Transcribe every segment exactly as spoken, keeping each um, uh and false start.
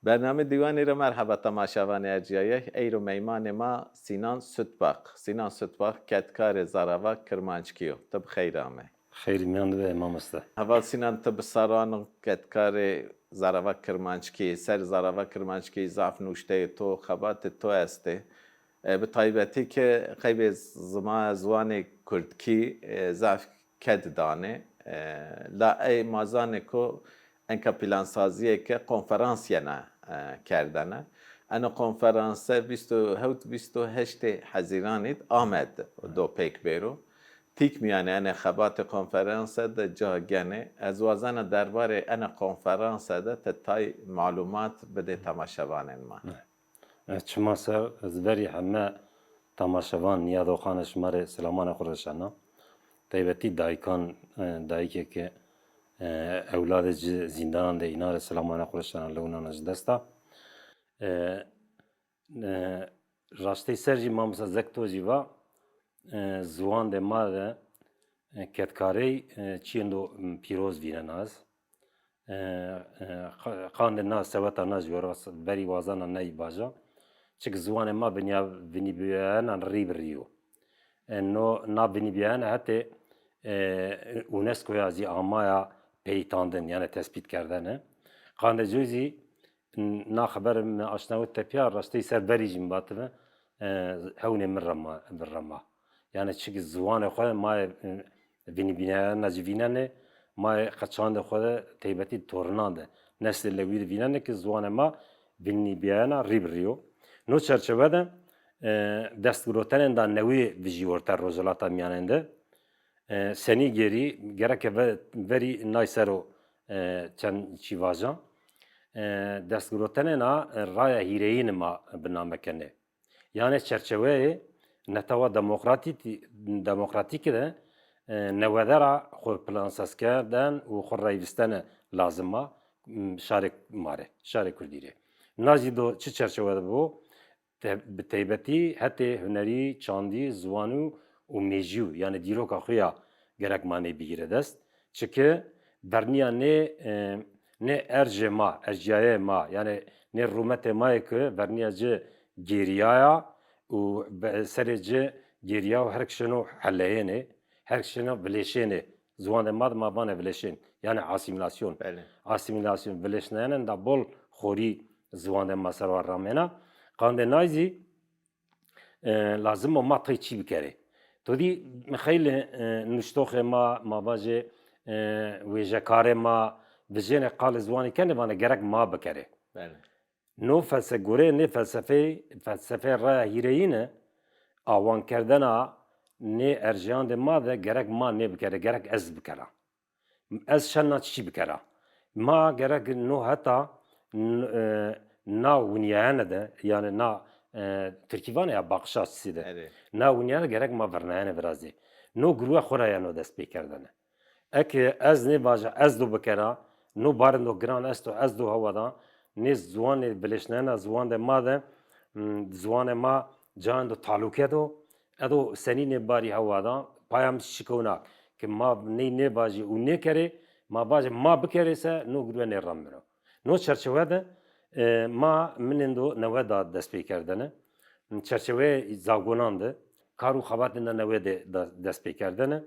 Bername Dîwanî ra merheba temaşevanê ercîyayey. Eyro meymanê ma Sînan Sutbak. Sînan Sutbak kedkarê zaravak kirmanckî yo. Ti bi xeyr amey. Xeyrî mîyan de be mamoste. Heval Sînan, ti bi serran o kedkarê zaravak kirmanckî, ser zaravak kirmanckî zaf nuşteyê to, xebatê to estê. E, bi taybetî ke qeybê zima-, ziwanê kurdkî, e, zaf ked danê. E, la ey ma zanê ku enka plansazîyê ke konferans yena, e, kerdene. Eno konferanse vîst û hewt vîst û heştê Hezîranî d Amed do pêk bêro. Tîk mîyanê enê xebatê konferanse de ca genê. Ez wazena derbarê enê konferanse de ti tay malumat bidê temaşevanên ma. E, çima ser, ez verî heme temaşevan, nîyadoxanê şima rê selamanê xwu rişena. Teybetî dayîkan, e, dayîkê ke, e, ewladê ci zîndanan de, înan rê selamanê xwu rişena, lewnan ji dest a. E, e, raştey ser jî mamosta zek to jî va, e, ziwandê ma de, e, kedkarey, e, çîyêndo, m, pîroz vînena ez. E, e, qa-, qandê na seweta na jî wera s-, verî wazena ney vaja. Çik ziwanê ma vinya-, vinîbîyayena rî bi rî yo. E, no, na vinîbîyayene hetê, e, UNESCO ya zî amaya peytandin, yanî tespît kerdene. Qandê coy zî n-, na xeber mi aşnawit tepîya, raştey ser verî jî mi vative, e, hewnê mi rema, bi rema. Yanî çiki ziwanê xo ma, e, vinîbînayena ci vînenê, ma qeçandê xo de teybetî torinan de, neslê lewî de vînenê ki ziwanê ma vinîbîyayena rî bi rî yo. No çerçewe de, e, destgirotenên da newî vijî orte Rojhilata Mîyanên de, e, senî gêrî, gereke ve-, verî nay ser o, e, çend çî vaja. E, destgirotenên a, e, raya hîrêyîne ma bi name kenê. Yanî çerçeweyê netewa demokratî-, demokratîkî de, e, newede ra xwu plansazkerden û xwu reyvistene lazim a, m, şarê ma rê, şarê kurdî rê. Na zî do çi çerçewe de bibo? Te-, bi teybetî hetê hunerî, çandî, ziwanû û mêjîyû, yanî dîroka xwu ya gerek ma nê bigîre dest. Çike vernîya nê, e, nê ercê ma, ercîyayê ma, yanî nê rûmetê ma yê ke vernîya ci gêrîyaya û be-, serê ci gêrîya û her kişeno heleyênê, her kişeno vilêşênê. Ziwandê ma de ma vanê vilêşên, yanî asîmîlasyon. Belê. Asîmîlasyon, vilêşnayenên da bol xorî ziwandê ma ser wa ramêna. Qandê nay zî, e, lazim o ma tay çî bikerê. To dî xeylê, e, nuştoxê ma, ma vajê, e, wêjekarê ma, vijênê qalê ziwanî kenê, vanê gerek ma bikerê. Belê. No felse-, goreyê nê felsefeyê, felsefeyê raya hîrêyîne, awankerdena nê erjeyandê ma de gerek ma nêbikerê, gerek ez bikera. Ez şena çiçî bikera. Ma gerek no heta n-, e, na winîyayene de, yanî na, e, tirkî vanê ya bakış açısı de. Erê. Na winîyayene gerek ma virnayene virazê. No gurwe xo ra yeno dest pêkerdene. Eke ez nêvaja, ez do bikera, no barindo giran esto, ez do hewa da, nê ziwanê vilêşnayena ziwandê ma de, m, ziwanê ma cayendo talûke do, edo senî nê barî hewa da, paya mi şikewna ke ma ney nêvajê û nêkerê, ma vajê ma bikerê se, no gurwe nêramino. No çerçewe de, e, ma minêndo newe da dest pê kerdene. Çerçeweyê zagonan de, kar û xebatên de newe de da dest pê kerdene.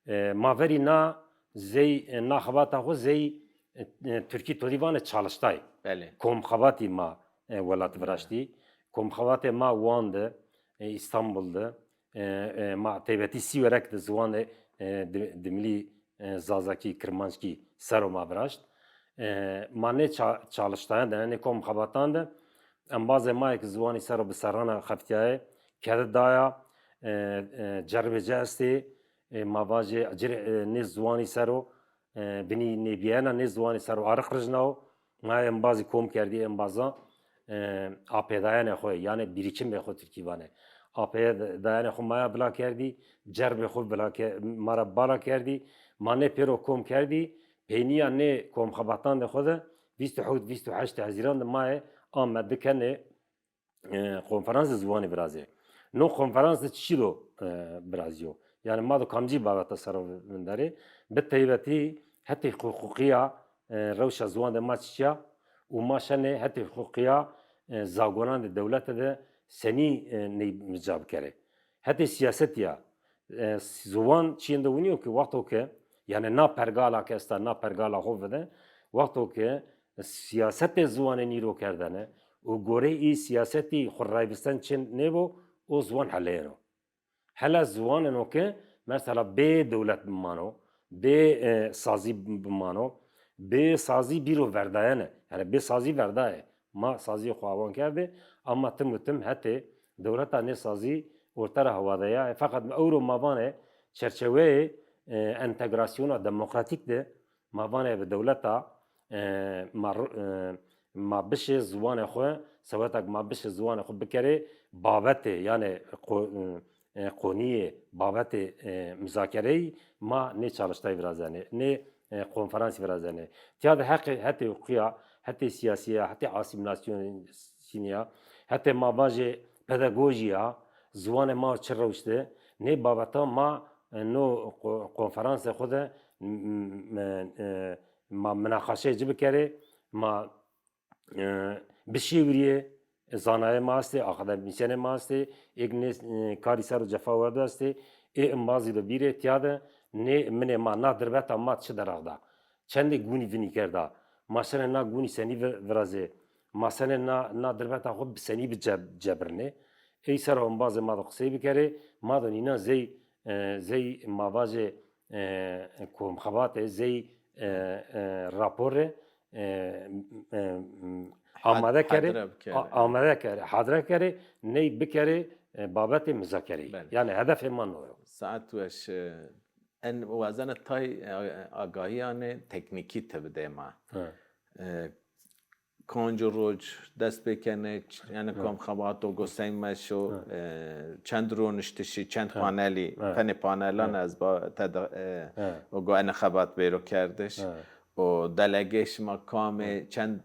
E, ma verî na zey, e, na xebata xo zey, e, e, tirkî to dî vanê çalıştay. Belê. Komxebatî ma, e, welat viraştî. Komxebatê ma Wan de, e, Îstanbul de, e, e, ma teybetî sî werek de ziwanê, e, di-, dimilî, e, zazakî, kirmanckî ser o ma viraşt. E, ma nê ça-, çalıştayan de, nê komxebatan de embazê ma yê ke ziwanî ser o bi serran a xeftîyayê, kedi daya, e, e, ceribê ci estê, e, ma vajê ci rê, e, nê ziwanî ser o, e, binî nêbîyayena nê ziwanî ser o ariq rijnawo. Ma embazî kom kerdî, embaza, e, apêdayenê xo, yanî birîkimê xo tirkî vanê. Apêdayenê xo ma ya vila kerdî, cerbê xo vila ke-, ma ra bala kerdî. Ma nê pêro kom kerdî, peynîya nê komxebatandê xo de vîst û hewt vîst û heşt Hezîran de ma yê Amed de kenê, e, konferansê ziwanî virazê. No konferans de çi do, e, virazîyo? Yanî ma do kamcî babeta ser o vinderê? Bi teybetî hetê huqûqîya, e, rewşa ziwandê ma çiçî ya? û ma şenê hetê huqûqîya, e, zagonandê dewlete de senî, e, ney ca bikerê. Hetê sîyasetî ya, e, ziwan çîyênde winî yo ke wexto ke, yanî na pergala ke esta, na pergala xo vide, wexto ke sîyasetê ziwanê nîro kerdene û goreyê î sîyasetî xo rayvisten çin nêbo, o ziwan heleyeno. Hela ziwanêno ke mesela bê dewlet bimano, bê, e, sazî bimano, bê sazî bîro verdayene. Yanî bê sazî verdaye. Ma sazîyê xo awan kerdê, ama tim û tim hetê dewleta nê sazî orte ra hewa de ya. Feqet ewro ma vanê çerçeweyê, e, entegrasyona demokratîk de ma vanê bi dewleta, e, ma ru-, e, ma bişê ziwanê xo, seweta ke ma bişê ziwanê xo bikerê babetê, yanî qo-, e, qonîyê, babetê, e, muzakereyî ma nê çalıştay virazenê, nê, e, konferansî virazenê. Tîya de heqê hetê huqûqîya, hetê sîyasîya, hetê asîmîlasyonî ya, hetê ma vajê pedagojî ya, ziwanê ma çi rewş de, nê babeta ma, e, no ko-, konferansê xo de m-, m-, e, ma minaqaşeyê ci bikerê, ma, e, bişêwirîyê, zanayê ma estê, akademîsyenê ma estê, ê ke nê, e, karî ser o cefa werdo estê, ê embazî de bîrê, tîya de nê minê ma, na dirbeta ma çi derexda. Çendê gunî vinî kerda. Ma şenê na gunî senî vi-, virazê. Ma senê na, na dirbeta xo bi senî bi ce-, cebirnê. Ey ser o embazê ma do qisey bikerê. Ma do nînan zey, e, zey ma vajê, e, komxebatê, zey, e, e, raporê, e, e, amade kerê, hadre bikerê. A-, amade kerê, hadre kerê, ney bikerê, e, babetê muzakereyî. Belê. Yanî hedefê ma no yo. Saet weş, e, en wazena tay, e, agahîyanê teknîkî ti bidê ma. He. E, kanco roc dest pê kenê, ç-, yanî, he, komxebat o go sey meş o, he, e, çend roniştişî, çend, he, panelî, he, tenê panelan, he, ez ba, te de, e, he, o go ene xebat bêro kerdiş. He. O delegê şima kam ê, he, çend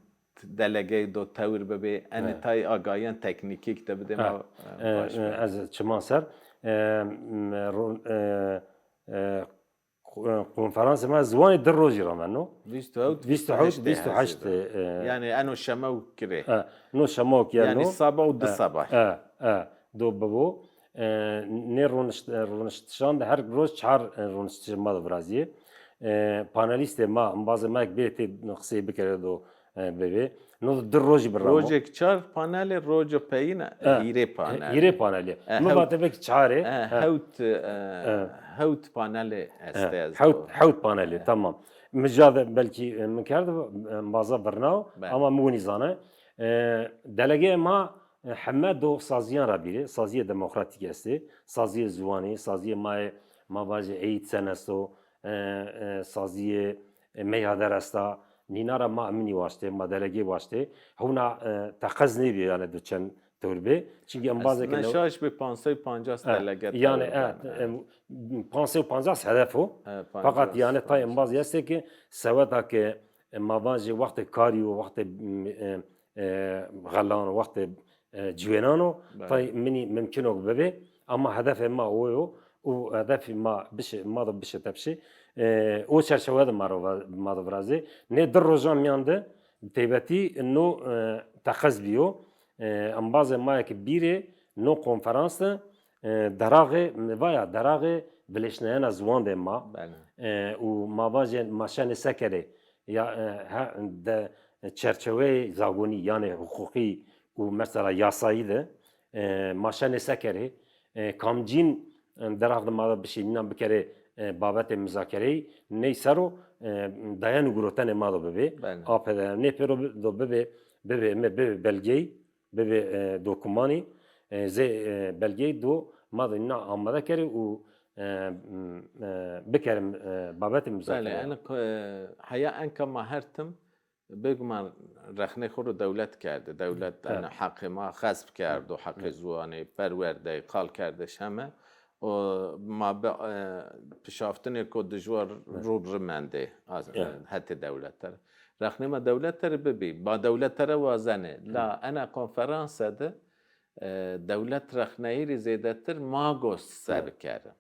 delegeyî do tewir bibê, enê, he, tay agahîyan teknîkî ke ti bidê, he, ma, e, e, baş, e, be. Ez çiman ser, e, m-, ro-, e, e, ko-, e, konferansê ma ziwanê di rojî rameno. Vîst û hewt, vîst û hewt, vîst û heşt, vîst û heşt, e, yanî eno şemew kirê. E, no şemew kirê. Yanî no seba û di, e, seba. E, e, do bibo. E, nê ronişt-, e, roniştişan de her roj çar, e, roniştişê ma de virazîyê. E, panelîstê ma, embazê ma yek bê tê qisey bikerê do, e, bibê. No di rojî biramo. Rojêk çar panelê, rojo peyîne, e, hîrê panelê. Hîrê panelê. E, no hewt, vate belkî çarê. E, he, hewt, e, he, hewt panelê estê, e, ez hewt, do. Hewt panelê, he, tamam. Mi ca de belkî, e, mi kerdo, e, embaza virnao, be, ama mi winî zana. E, delegeyê ma, e, heme do sazîyan ra bîrê. Sazîyê demokratîk estê, sazîyê ziwanî, sazîyê ma yê, ma vajê eğitsen esto, e, e, sazîyê, e, meyhader esta. Nîna ra ma eminî waştê, ma delegê waştê. Hewna, e, teqez nêbîyo, yanî do çend tewr bê. Çimkî embazê ke ne-, şaş bê panc sey û pancas, e, delege yanî, tewr, e, bê, e, em, panc sey û pancas hedef o. E, fakat pancas, yanî tay pancas embazî estê ke seweta ke, e, ma vajê wextê karî yo, wextê, m-, e, e, xelan o, wextê, e, ciwênan o, belê, tay minî mimkin o ke bibê. Ama hedefê ma o yo. Û hedefê ma bişê, ma do bişê tepşê. E, o çerçewe de ma ro va-, ma do virazê. Nê di rojan mîyan de taybetî no, e, teqez bîyo. E, embazê ma yê ke bîrê no konferans de, e, deraxê, mi va ya, deraxê vilêşnayena ziwandê ma. Belê. E, û ma vajê ma şenê se kerê. Ya, e, he, de çerçeweyê zagonî, yanî huqûqî û mesela yasayî de, e, ma şenê se kerê, e, kamcîn, e, derax de ma de bişê nînan bikerê, e, babetê muzakereyî, ney ser o, e, dayan û girotenê ma do bibê. Belê. A P D nê pêro bi-, do bibê, bibê, eme bibê belgeyî, bibê, e, dokumanî, e, zê, e, belgeyî do ma do nînan amade kerê û, e, m-, e, bikerê, e, babetê muzakereyî. Belê, ene ko-, e, heya enka ma her tim Bêguman rexnê xo ro dewlet kerde. Dewlet, evet, eno heqê ma xesp kerdo, heqê, evet, ziwanî, perwerdeyî, qalkerdiş heme. O ma bi, e, pişaftinêko dijwar, evet, ro rimendê, az, evet, hetê dewlete ra. Rexnê ma dewlete rê bibî. Ma dewlete rê wazenê. La, evet, ena konferanse de, e, dewlet rexneyî rê zêdetir ma go se, evet, bikeri.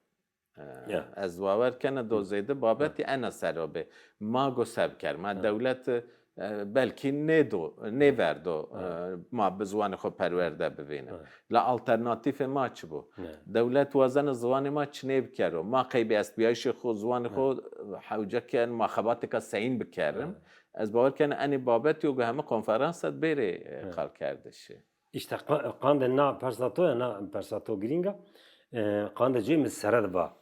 E, ya, ez bawer kena do zêde babetî, ya, ena ser o bê. Ma go se biker. Ma, ya, dewlete e, belkî nêdo, nêverdo, e, ma bi ziwanê xo perwerde bivîne. La alternatîfê ma çi bo? Dewlet wazeno ziwanê ma çinê bikero. Ma qey bi estbîyayîşê xo, ziwanê xo hewce ken, ma xebatêka seyîn bikerin. Ez bawer kena enê babetî yo go heme konferans de bêrê, e, qalkerdişî. Îşte qa-, qandê na persa to ya, na persa to girîng a. E, qandê cuyê mi sere de va.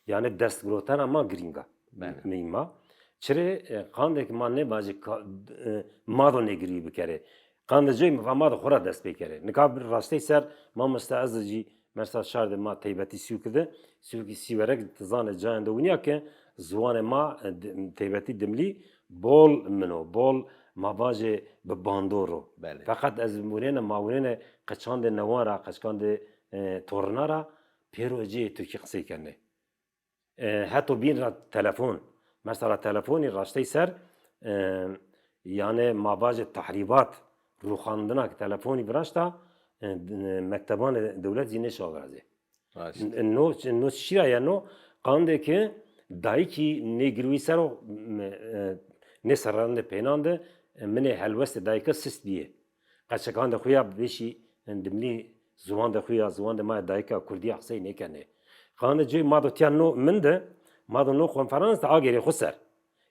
Yanî destgirotena ma girîng a. Belê. Mî ma. Çirê, e, qandê ki ma nêvajî ka-, e, ma do nêgirî bikerê. Qandê cuyê mi va ma do xo ra dest pê kerê. Nika bi raştey ser mamoste ez de jî mesela şardê ma teybetî Sîwkî de, Sîwkî Sîwerek ti zanê cayên de winîya ke ziwanê ma, e, di-, teybetî dimlî bol min o, bol ma vajê bi bandor o. Belê. Feqet ez winêne, ma winêne qeçandê newan ra, qeçkandê, e, torina ra pêro ecê tirkî qisey kenê. E, heto bîn ra telefon. Mesela telefonî raştey ser, e, yanî ma vajê tehrîbat, rûxandina ke telefonî viraşta, e, d-, e, mektebanê dewlet zî nêşa virazê. Raşt. N-, no, no şîra yeno, qandê ki dayikî nê girwî ser o, m-, e, nê serran de peynan de, e, minê helwestê dayika sist bîyê. Qeçekandê xo ya vêşî, e, dimlî ziwandê xo ya, ziwandê ma ya dayika kurdî ya qisey nêkenê. Qandê coy ma do tîya no min de, ma do no konferans de agêrê xo ser.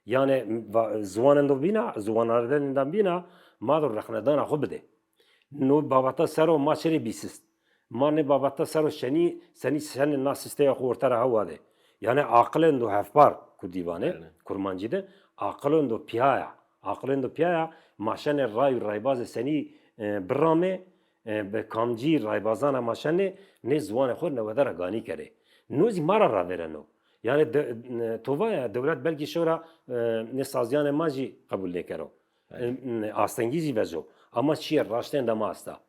Yanî va-, ziwanên do bîna, ziwanardenên dan bîna, ma do rexnedana xo bidê. No babeta ser o ma çirê bîsist. Ma nê babeta ser o şenî, senî senê na sîsteya xo orte ra hewa de. Yanî aqilên do hevpar, kurdî vanê, kurmancî de, aqilên do pîya ya. Aqilên do pîya ya, ma şenê ray û raybazê senî, e, biramê, e, bi kamcî raybazana ma şenê, nê ziwanê xo newede ra ganî kerê. No zî ma ra ravêreno. Yanî de-, e, to va ya, dewlet belkî şora, e, nê sazîyanê ma jî qebul nêkero. E, astengî jî vejo. Ama çîyê raştên de ma esta.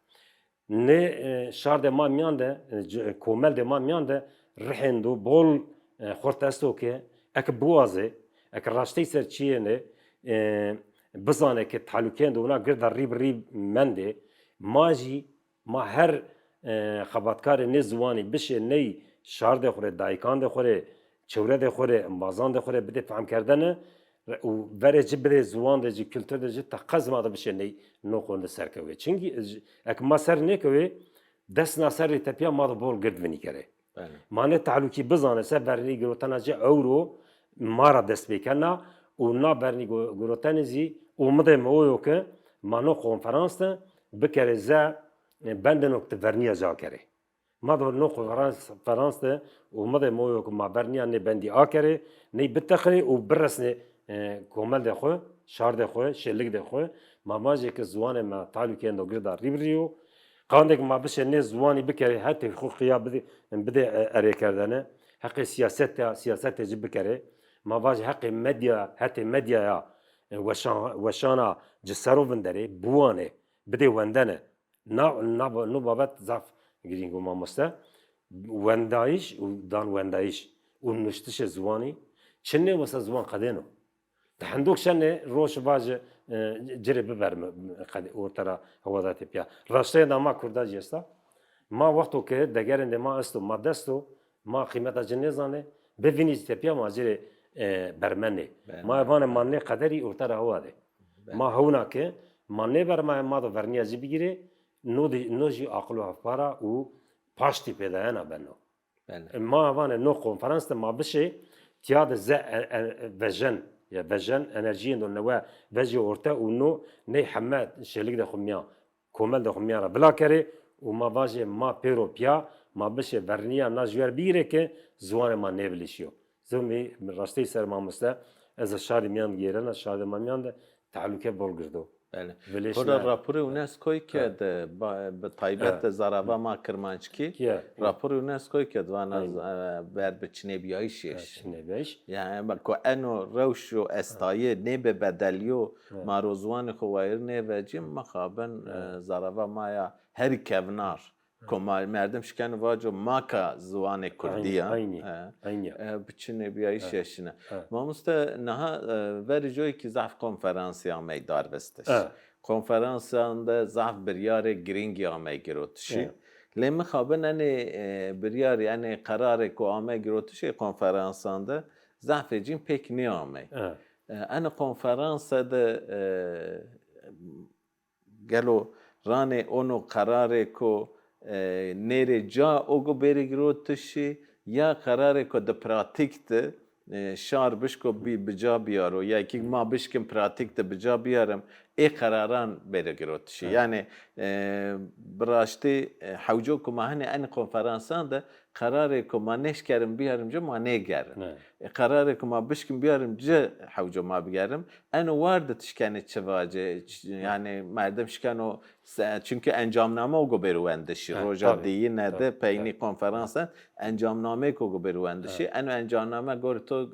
Nê, e, şardê ma mîyan de, e, c-, komeldê ma mîyan de rihên do bol, e, xort esto ke eke biwazê, eke raştey ser çîyêne, e, bizanê ke tehlukeyên do wina gird a rî bi rî mendê, ma jî, ma her, e, xebatkarê nê ziwanî bişê ney şardê xo rê, dayikandê xo rê, çewredê xo rê, embazandê xo rê bidê fehmkerdene, û verê ci bidê ziwan de ci, kultur de ci, teqez ma de bişê ney no qonde serkewê. Çimkî, e, eke ma ser nêkewê, dest na serrî tepîya ma de bol gird vinî kerê. Belê. Ma nê tehlukî bizanê se vernî girotena ci ewro ma ra dest pê kena û na vernî go-, girotene zî umidê mi o yo ke ma no konferans de bikerê ze, e, bendêno ke ti vernîya ci akerê. Ma do no konferans, konferans de umidê mi o yo ke ma vernîya nê bendî akerê, ney biteqirê û biresnê, e, komeldê xo, şardê xo, şêligdê xo. Ma vajê ke ziwanê ma tehlukeyên do gird a rî bi rî yo. Qandê ke ma bişê nê ziwanî bikerê, hetê xo qiya bidê, bidê, e, erêkerdene. Heqê sîyaset ya, sîyasetê ci bikerê. Ma vajê heqê medya, hetê medyaya, e, weşan-, weşana ci ser o vinderê, biwanê, bidê wendene. Na, na ba-, no babet zaf girîng o mamoste. Wendayîş û dan wendayîş û nuştişê ziwanî çi nêwesa ziwan qedêno. Ti hindok şenê roş vajê, e, ci rê biberme, qedê orte ra hewa da tepîya. Raşteyê de ma kurda jî esta. Ma wexto ke degerên de ma esto, ma dest o, ma qîmeta ci nêzanê, bivînî zî tepîya ma ci rê, e, bermenê. Bermenê. Ma vanê ma nê qederî orte ra hewa de. Belê. Ma hewna ke ma nêbermayê, ma do vernîya ci bigîrê, no de, no jî aqil û hevpara û paştî pêdayena beno. Belê. E, ma vanê no konferans de ma bişê, tîya de ze-, e, e, vejen, ya vejen enerjîyên do newe vejê orte û no ney heme şêlig de xo mîyan, komel de xo mîyan ra vila kerê û ma vajê ma pêro pîya, ma bişê vernîya na jûyer bigîrê ke ziwanê ma nêvilişîyo. Zimî raştey ser mamoste, ez şarî mîyan gêrena, şardê ma mîyan de tehluke bol girdo. Belê. Vilêşne. Koda raporê UNESCOyî ke de ba-, bi taybet de zarava ma kirmanckî, raporê UNESCOyî ke de vana z-, e, ber bi çinêbîyayîş şêş. Çinêbîyayîş. Yanî, ema ko eno rewş û estayê nêbêbedelîyo, ma ro ziwanê xo wayîr nêvecîn, mixabin, e, zarava ma ya herî kevnar. Ko ma merdim şikeno vaco ma ka ziwanê kurdî ya. Eynî, eynî. E, bi çinêbîyayîş şêşine. Mamoste, niha, e, verê coyî kî zaf konferansî amey darvestiş. Konferansan de zaf biryarê girîngî amey girotişî. Lê mixabin enê, e, biryarî, enê qerarê ku amey girotişê konferansan de zafê cîn pêk nêamey. E, eno konferanse de, e, gelo ranê ono qerarêko, e, nêrê ca ogo bêrê girotişî ya qerarêko di pratîk de, e, şar bişko bî, bi ca biyaro ya kî ma bişkin pratîk de bi ca biyarim, ê qeraran bêrê girotişî. Yanî, e, bi raştî, e, hewco ku ma hinê enî konferansan de qerarê ku ma nêşkerin biyarim ci ma nêgerin. E, qerarê ku ma bişkin biyarim ci hewco ma bigerim. Eno war de ti şkenê çi vacê, ç-, yanî merdim şkeno se-, çunkî encamname ogo bêro wendişî. Roja diyine de peynî konferansan encamnameyêk ogo bêro wendişî. Eno encamname gorê to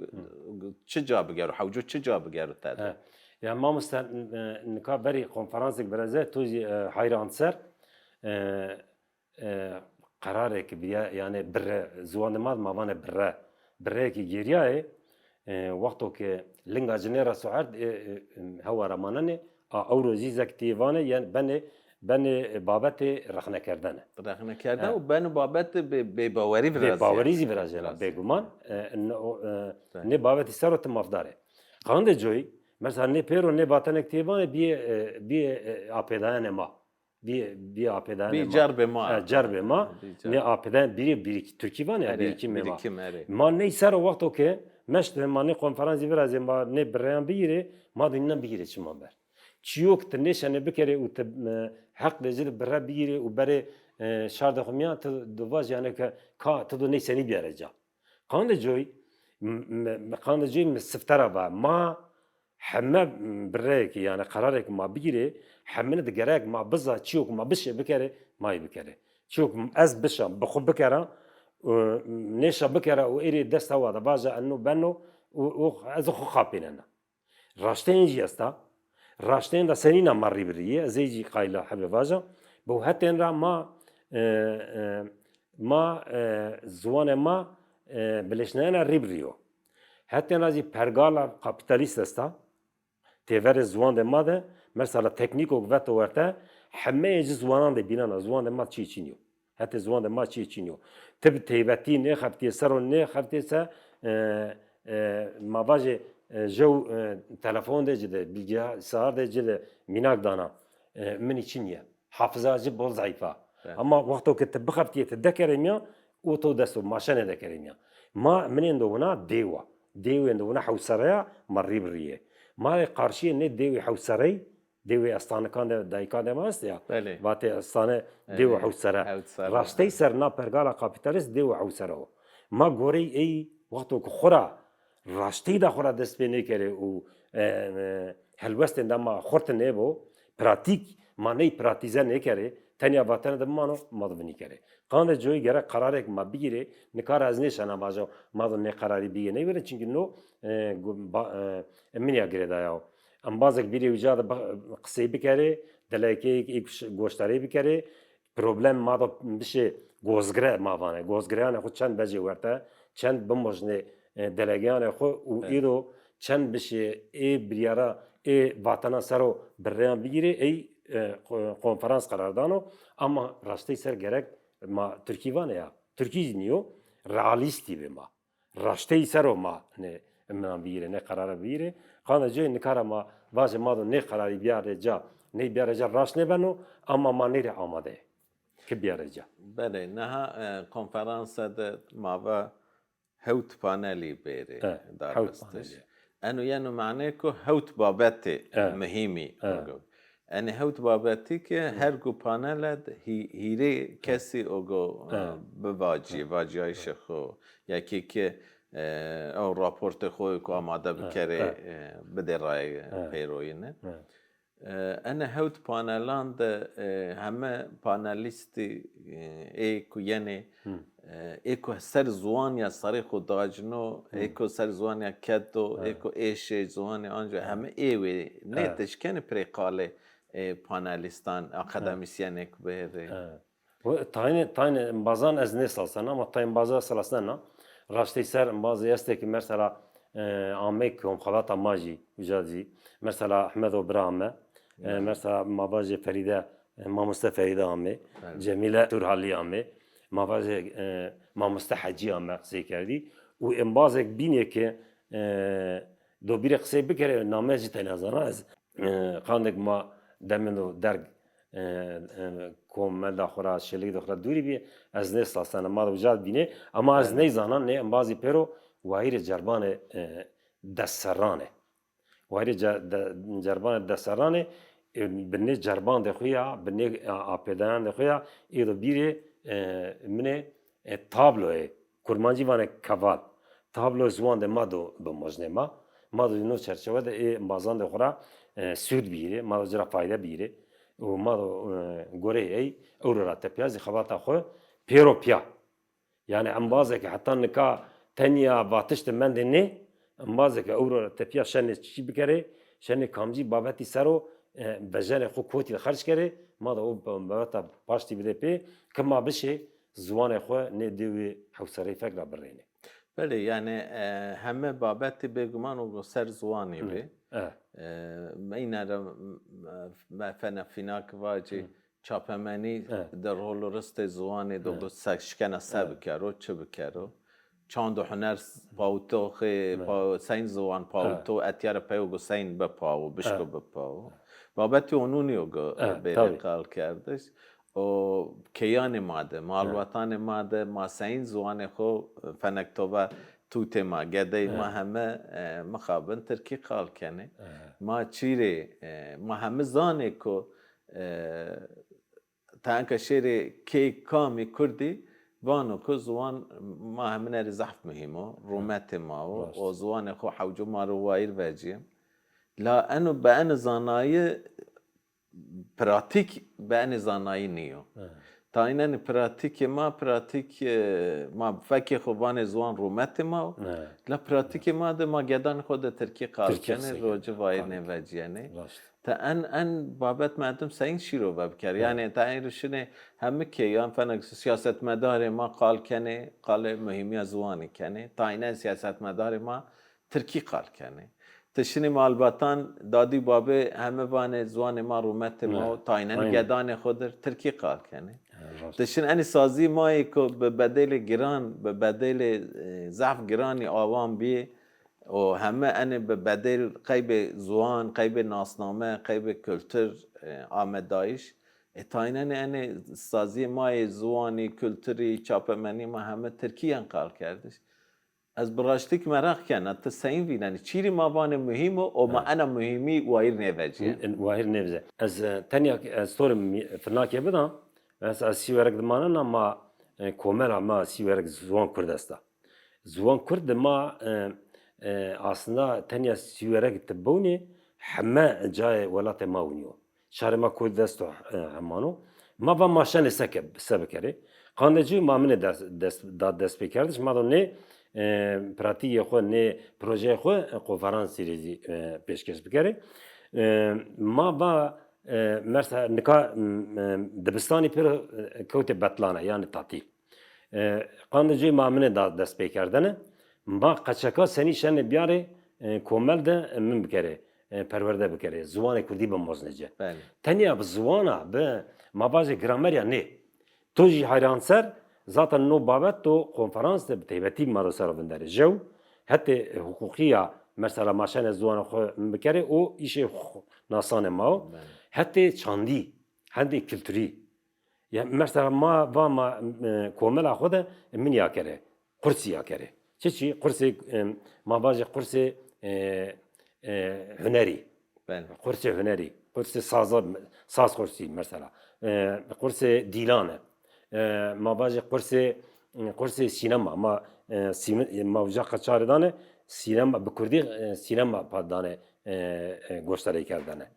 çi ca bigero, hewco çi ca bigero tede? Ya mamoste, n-, e, nika verî konferansêk viraze, to zî, e, heyran ser, e, e, qerarêk bîye, yanî birre, ziwanê ma de ma vanê birre. Birreyêkî gêrîyayê, e, wexto ke linga ci nêreso erd, e, e, hewa ra manenê, a ewro zî zek tîyê vanê, yanî benê, benê babetê rexnekerdene. Rexnekerdene û beno babetê bê, bêbawerî virazê. Bêbawerî zî virazê la, bêguman, e, n-, o, e, nê babetî ser o ti mafdar ê. Qandê coyî, mesela nê pêro nê vatenek tê vanê bîyê, e, bîyê, e, apêdayanê ma. Bîyê, bîyê apêdayanê ma. Bîyê cerbê ma. E, cerbê ma. Nê apêdayan bîrî, bîrî, tirkî vanê ya, bîrîkîmê ma. Ma ney ser o wexto ke meşt ma nê konferansî virazê ma nê birreyan bigîrê, ma do nînan bigîrê çiman ber. Çîyo ke ti nêşenê bikerê û ti, e, heq de ci de birre bigîrê û berê, e, şardê xo mîyan, ti do vajî yanî ke ka ti do ney senî biyarê ca. Qandê coy, m-, m-, qandê coy mi sifte ra va, ma heme birreyêkî, yanî qerarêkî ma bigîrê, hemine de gerek ma biza, çîyo ke ma bişê bikerê, ma yê bikerê. Çîyo ke ez bişa, bi xo bikera, e, nêşa bikera û êrê dest hewa de vaja eno beno û, û ez xo xapênena. Raşteyên jî esta. Raşteyên de senîna ma rî bi rî yê, ez ey jî qayîl a hebê vaja. Bo hetên ra ma, e, e, ma, e, ziwanê ma, e, bileşnayena rî bi rî yo. Hetên ra zî pergala kapîtalîst esta. Têverê ziwandê ma de, mesela teknîko ke veto werte, hemeyê ci ziwanan de bînena, ziwandê ma çîyê çin yo. Hetê ziwandê ma çîyê çin yo. Ti bi teybetî nêxeftîyê ser o, nêxeftîyê se, e, e, ma vajê, e, jew, e, telefon de ci de, bilgisayar de ci de mînak dana. E, minî çin ye. Hafiza ci bol zayîf a. Ama wexto ke ti bixeftîyê, ti dekerê mîyan, o to dest o, ma şenê dekerê mîyan. Ma minên de wina dêw a. Dêwên de wina hewserre ya, ma rî bi rî yê. Ma rê qarşîyê nê dêwê hewserreyî, dêwê estanikan de, dayîkan de ma est ya. Belê. Vatê estane dêw û hewsere. Hewsere. Rastey ser na pergala kapîtalîst dêw û hewsere o. Ma gorey ey wexto ke xo ra raştey de xo ra dest pê nêkerê û, e, e, helwestên de ma xurt nêbo, pratîk, ma ney pratîze nêkerê, tenya vatene de bimano, ma de vinî kerê. Qandê coyî gerek qerarêk ma bigîrê, nika ra ez nêşena vajo, ma de nê qerarî bigê ney were, çimkî no, e, gu-, ba-, e, minî ya girêdaya o. Embazek bîrê uca de bi-, qisey bikerê, delekeyêk ê goş-, goşdarî bikerê, problem ma do bişê gozgire ma vanê. Gozgireyanê xo çend becê werte, çend bimojnê, e, delegeyanê xo û îro çend bişê ê biryara, ê vatena ser o birreyan bigîrê, ey, e, ko-, konferans qerar dano. Ama raştey ser gerek ma tirkî vanê ya. Tirkî zî nîyo, realîstî bê ma. Raşteyî ser o ma nê, minan bigîrê, nê qerara bigîrê. Qandê coyê nika ra ma vajê ma do nê qerarî biyarê ca, ney biyarê ca raşt nêbeno, ama ma ney rê amade yê ke biyarê ca. Belê, niha, e, konferanse de ma va hewt panelî bêrê darxistiş. Eno yeno manê ku hewt babetê muhîmî ogo. Enê hewt babetî ke her gu panele de hî-, hîrê kesî ogo, e, bivacîyê, vacîyayîşê xo, ya kî ke, e, ew raportê xo ku amade bikerê, e, bidê rayê pêroyîne. E, ene hewt panelan de, e, heme panelîstî, e, ê ku yenê, e, ê ku ser ziwan ya sarê xo dacino, ê ku ser ziwan ya keto, ê ku ê şê ziwanê anco heme ê wê nê tişkenê pirê qalê, e, panelîstan, akademîsyenêk bihêrê. Tayînê, tayînê embazan ez nêsasena, ama tayê embaza sasena. Raştey ser embazê estê ki mesela, e, amey komxelata ma jî, uca zî. Mesela Ehmedo bira ame. E, mesela ma vajê Ferîde, e, mamoste Ferîde ame. Cemîle Turhalî ame. Ma vajê, e, mamoste Hecî ame qisey kerdî. Û embazêk bînê ki, e, Do bîrê qisey bikerê, name jî tenya zana ez. E, qandek ma demêndo derg, e, e, komel da xo ra, şêlig da xo ra dûrî bî, ez nêsasena, ma da uca bînê, ama ez ney zanan, nê embazî pêro wayîrê cerbanê, e, des serran ê. Wayîrê ce-, de-, cerbanê des serran ê, e, bi nê cerbandê xo ya, bi nê a-, apêdayandê xo ya, ê do bîrê, e, minê, e, tabloyê, kurmancî vanê keval. Tabloyê ziwandê ma do bimojnê ma. Ma do no çerçewe de ê embazandê xo ra, e, sûd bigîrê, ma do ci ra fayde bigîrê. Û ma do, e, goreyê ey, ewro ra tepîya zî xebata xo pêro pîya. Yanî embazê ke heta nika tenya vatiş de mendê nê, embazê ke ewro ra tepîya şenê çî bikerê, şenê kamcî babetî ser o, e, vejenê xo kotî de xerc kerê, ma da o babeta paştî bidê pê, ke ma bişê ziwanê xo nê dewê hewsereyfek ra birênê. Belê, yanî, e, heme babetî bêguman o ser ziwanî bî. E. E, meyna ra, m-, m-, me fena fînak vacî, çapemenî de rol û ristê ziwanî do go se-, şikena se bikero, çi bikero. Çand û huner s-, pawito xê, pa-, seyn ziwan pawito, etya ra peyo go seyn bipawo, bişko bipawo. Babetî onûnî yo go, e, bêrê qal kerdiş. O keyanê ma de, malbatanê ma de, ma seyn ziwanê xo, fenek tover, tutê ma, gedeyê ma heme, e, mixabin tirkî qal kenê. Ma çîrê, e, ma heme zanê ku, e, ta enka şêrê key kamî kurdî vano ku ziwan ma hemine rê zehf muhîm o, rûmetê ma o, o ziwanê xo hewco ma ro wayîr vecîyê. La eno bi eno zanayî pratîk bi enê zanayî nîyo. Taynenê pratîkê ma, pratîk, e, ma fekê xo vanê ziwan rûmetê ma o. La pratîkê ma de ma gedanê xo de tirkî qal kenê, rocî wayîr nêvecîyenê. Te en, en babet merdim seyn şîro vebikerê. Yanî te en rişinê hemî kê, yan fena siyasetmedarê ma qal kenê, qalê muhîmîya ziwanî kenê. Taynen siyasetmedarê ma tirkî qal kenê. Ti şinê malbatan, dadî babê heme vanê ziwanê ma rûmetê ma o, taynenê gedanê xo dir tirkî qal kenê. Ti şin enê sazî ma yê ku bi bedelê giran, bi bedelê, e, zaf giranî awan bîyê û heme enê bi bedel qeybê ziwan, qeybê nasname, qeybê kultur, e, ame dayîş. E, taynenê enê sazîyê ma yê ziwanî, kulturî, çapemenî ma heme tirkî yen qal kerdiş. Ez bi raştî ki meraq kena, ti seyn vînenî? Çîrî ma vanê muhîm o, û ma ena muhîmî wayîr nêvecîye. Wayîr nêvecîye. Ez, e, tenya, ez to rê mi-, firnakê bida. Mesela Sîwerek de manena ma, e, komela ma Sîwerek ziwan kurd esta. Ziwan kurd de ma, e, e, aslında tenya Sîwerek de biwnê, heme cayê welatê ma winî yo. Şarê ma kotî de esto, e, hemano. Ma va ma şenê se ke, se bikerê. Qandê ci ma minê dest, dest, da destpêkerdiş. Ma do nê, e, pratîkê xo, nê projeyê xo, e, konferansî rê zî, e, pêşkêş bikerê. E, ma va, e, mesela nika, m, e, dibistanî pêro, e, kewtê betlane, yanî tatîl. E, qandê cuyê ma minê da destpêkerdene. Ma qeçeka senî şenê biyarê, e, komel de, e, min bikerê, e, perwerde bikerê. Ziwanê kurdî bimoznê ci. Belê. Tenya bi ziwana, bi, ma vajê gramerya nê. To jî heyranser, zaten no babet do konferans de bi teybetî ma do ser o vinderê. Jew, hetê, e, huqûqî ya, mesela ma şenê ziwanê xo min bikerê, o îşê huqûqnasanê ma o. Belê. Hetê çandî, hetê kulturî. Ya, mesela ma va ma, e, komela xo de min ya kerê. Qursî ya kerê. Çiçî? Qursê, e, ma vajê qursê, e, e, hunerî. Belê. Qursê hunerî. Qursê saza, saz qursî mesela. E, qursê dîlane. E, ma vajê qursê, qursê sînema. Ma, e, sîne-, ma uca qeçarê dane sînema, bi kurdî, e, sînema pa dane, e, e, goştarey kerdene.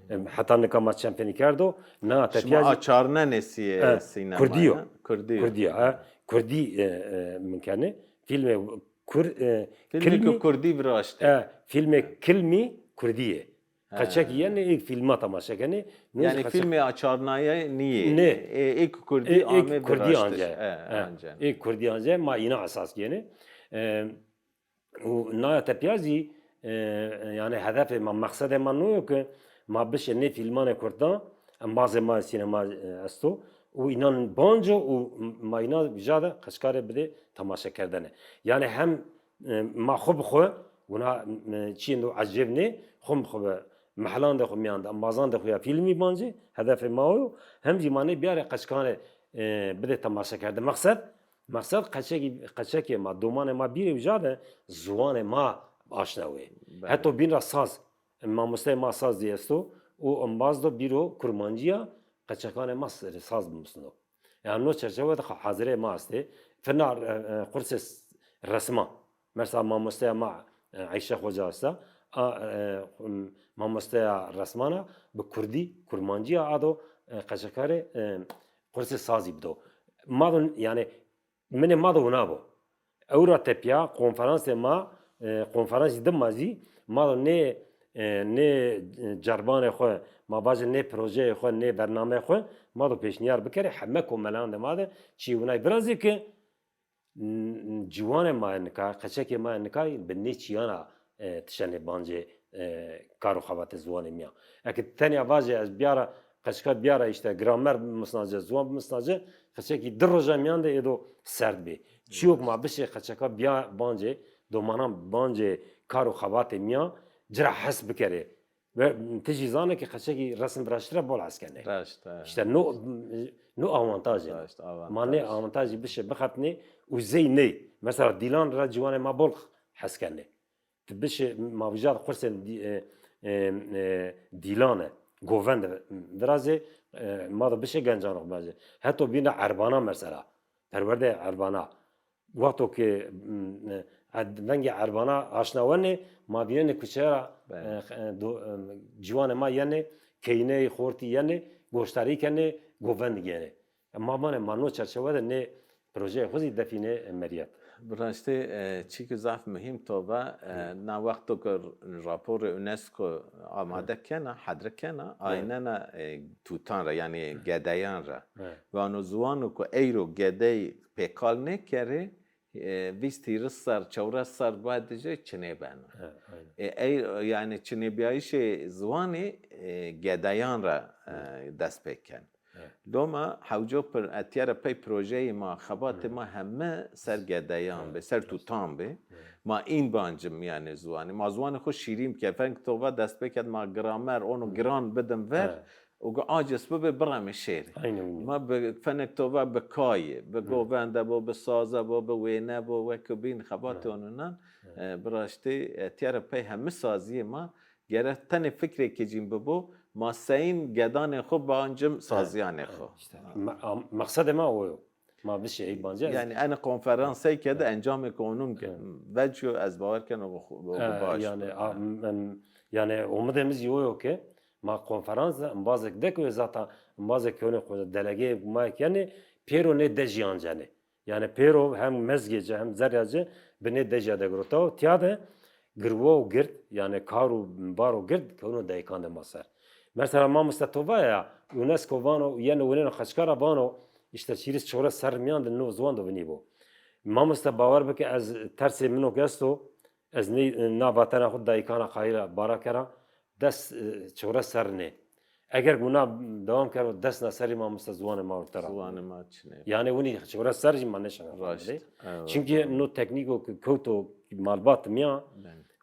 Em, heta nika ma çend fenî kerdo, na tepîya zî açarnenê sîyê sînemaya. Kurdî yo. Kurdî yo. Kurdî yo, he. Kurdî, e, e, min kenê. Fîlmê kur-, e, fîlmê ku kurdî viraştê. E, fîlmê kilmî kurdî yê. Qeçek yenê, ê fîlma temaşe kenê. Yanî fîlmê açarnaye nîyê. Nê. Ê, ê ku kurdî amê viraştiş. Ê kurdî ancê. E, ancê. Ê kurdî ancê, ma îna esas gênê. E, Û naya tepîya zî, e, yanî hedefê ma, mexsedê ma no yo ke ma bişê nê fîlmanê kurdan, embazê ma sînema, e, esto û înan banco û ma îna uca de qeçkarê bidê temaşekerdene. Yanî hem, e, ma xwu bi xwu Wina, e, çîyên do ecêb nê, xo mi xo bi mehlan de xo mîyan de, embazan de xo ya fîlmî bancê, hedefê ma o yo. Hem zî ma nê biyarê qeçkanê, e, bidê temaşekerde. Meqsed, meqsed qeçekî, qeçekê ma, domanê ma bîrê uca de ziwanê ma aşna wê. Belê. Heto bîn ra saz, mamosteyê ma saz zî esto, û embaz do bîro kurmancîya qeçekanê ma s-, saz bimusno. Yanî no çerçewe de hazirê ma estê. Fina, e, e, qursê s-, resma. Mesela mamosteya ma, e, Eyşe Xoca esta. A, e, mamosteya resmana bi kurdî, kurmancîya a do, e, qeçekarê, e, qursê sazî bido. Ma do, yanî, minê ma do wina bo. Ewra tepîya konferansê ma, e, konferansî dima zî ma do nê, e, nê cerbanê xo, ma vajê nê projeyê xo, nê bernameyê xo, ma do pêşnîyar bikerê heme komelan de ma de çî winay virazê ke n-, n-, ciwanê ma yê nika, qeçekê ma yê nika bi nê çîyana, e, tişenê bancê, e, kar û xebatê ziwanê mîyan. Eke ti tenya vajê ez biyara, qeçeka biyara îşte gramer bimisnace, ziwan bimisnace, qeçekî di roja mîyan de êdo serd bê. Çîyo ke ma bişê qeçeka biya bancê, domanan bancê kar û xebatê mîyan, ci ra hes bikerê. Ve ti jî zane ke qeçekî resim viraştire bol hes kenê. Raşt, evet. Îşte no, no awantaj ê. Raşt, awantaj. Ma nê awantajî bişê bixetnê û zey ney. Mesela dîlan ra ciwanê ma bol hes kenê. Ti bişê ma vijat qursên dî-, e, e, e, dîlan e, govend e, virazê, e, ma da bişê gencan xo bacê. Heto bîna erbana mesela. Perwerdeyê erbana. Wexto ke, m, e, vengê erbana aşna wenê, ma vînenê kuçeye ra, e, e, do, e, ciwanê ma yenê, keyney, xortî yenê, goştarî kenê, govend gênê. Ma vanê ma no çerçewe de nê projeyê xo zî defînê meriyet. Bi raştî, e, çîkî zaf muhîm to va, e, na wexto ke raporê UNESCO amade kena, hedre kena, aynena, e, tutan ra, yanî gedeyan ra. Vano ziwano ku eyro gedey pêkal nêkerê, e, vîst hîris ser, çewres ser badê ci çinê beno. E, ey, yanî çinêbîyayîşê ziwanî, e, gedeyan ra, e, dest pê ken. Loma hewco pir, etîya ra pey projeyê ma, xebatê ma heme ser gedeyan bê, ser tutan bê. Ma în bancim yanî ziwanî. Ma ziwanê xo şîrîn biker. Fenek to va dest pê kerd ma gramer, ono giran bidim ver. Û ge aciz bibe, biremê şêrê. Aynen öyle. Ma bi fenek to va bi kayê, bi govende bo, bi saze bo, bi wêne bo, weke bîn xebatê onunan, e, bi raştî, e, etîya ra pey hemî sazîyê ma gerek tenê fikrêkê cîn bibo, ma seyîn gedanê xo bancim sazîyanê xo. Îşte, me-, am-, meqsedê ma o yo. Ma bişê ey bancê. Yanî enê konferansey ke de encamê ke onun ke vecîyo, ez bawer keno bi xo-, bi xo baş. Yanî, a, em, yanî omidê mi zî o yo ke ma konferans de embazêk de ke zaten embazêk ke onê xo delegeyê ma kenê, pêro nê dejî ancenê. Yanî pêro hem mezgê ci hem zerrîya ci bi nê dejîya de girota û tîya de girwa û gird, yanî kar û baro gird kewno dayîkan de ma ser. Mesela mamoste to va ya, UNESCO vano, yeno winêno qeçka ra vano, îşte hîris çewres serr mîyan de no ziwan do vinî bo. Mamoste bawer bike ez tersê min o ke esto, ez ney na vatena xo dayîkana qayîl a bara kera, des, e, çewres serr nê. Eger wina dewam kero, des na serrî mamoste ziwanê ma orte ra. Ziwanê ma çinê. Yanî winî çewres serr jî ma nêşena. Raşt. Çimkî no teknîko ke kewto malbat mîyan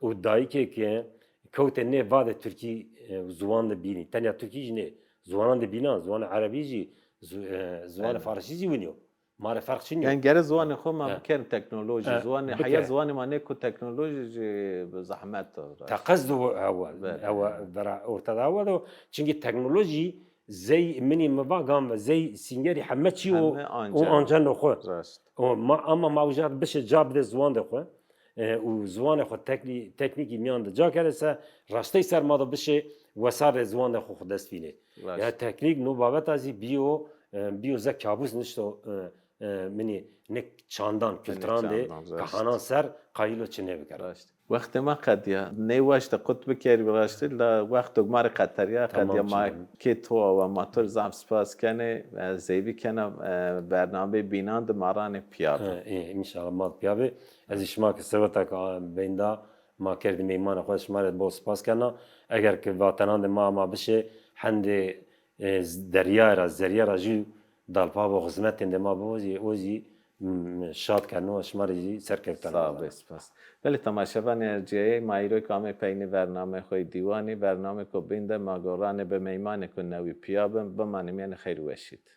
û dayîkê ke kewtê nê vadê tirkî, e, ziwan de bînî. Tenya tirkî jî nê. Ziwanan de bînan, ziwanê erebî jî, zu-, e, ziwanê farsî jî winî yo. Ma rê ferq çinî yo. Yanî gere ziwanê xo ma bikerin teknolojî. Ziwanê heya ziwanê ma nê ku teknolojî jî zehmet o. Teqez do ewe, ewe vera orte de ewe do. Çimkî teknolojî zey minî mi va gam zey sîngerî heme çî o, o anceno xo. Rast. O ma, ama ma uca bişê ca bidê ziwandê xo. E, û ziwanê xo teknî-, teknîkî mîyan de ca kerê se, rastey ser ma do bişê wesarê ziwandê xo xo dest vînê. Rast. Yanî teknîk no babeta zî bîyo, e, bîyo ze kabus nişto, e, e, minî nik çandan, kulturan de, kahanan ser qayîlo çinê bikero. Rast. Wextê ma qedîya. Ney waşte qut bikerî bi raştî, la wexto ma rê qeterîya, qedîya ma kê to awa, ma to rê zaf spas kenê, e, zêvî kena, e, bernameyê bînan de ma ranê pîya bi. He, ê, înşallah ma pîya bi. Ez zî şima ke seweta ke, a, veynda ma kerdî meymanê xo, şima rê bol spas kena. Eger ke vatenan de ma ama bişê hendê, e, z-, deryayê ra, zerrîye ra jû dalpa bo, xizmetên de ma bibo zî, o zî Hmm, şad keno, şima rê jî serkewtene. Sağ be, spas. Belê temaşevanê erciyayê, ma îro ke amê peynî vernameyê xo yê dîwanî, vernamêko bîn de ma go ranê bi meymanêko newî pîya bin, bimanê mîyanê xeyr û weşî de.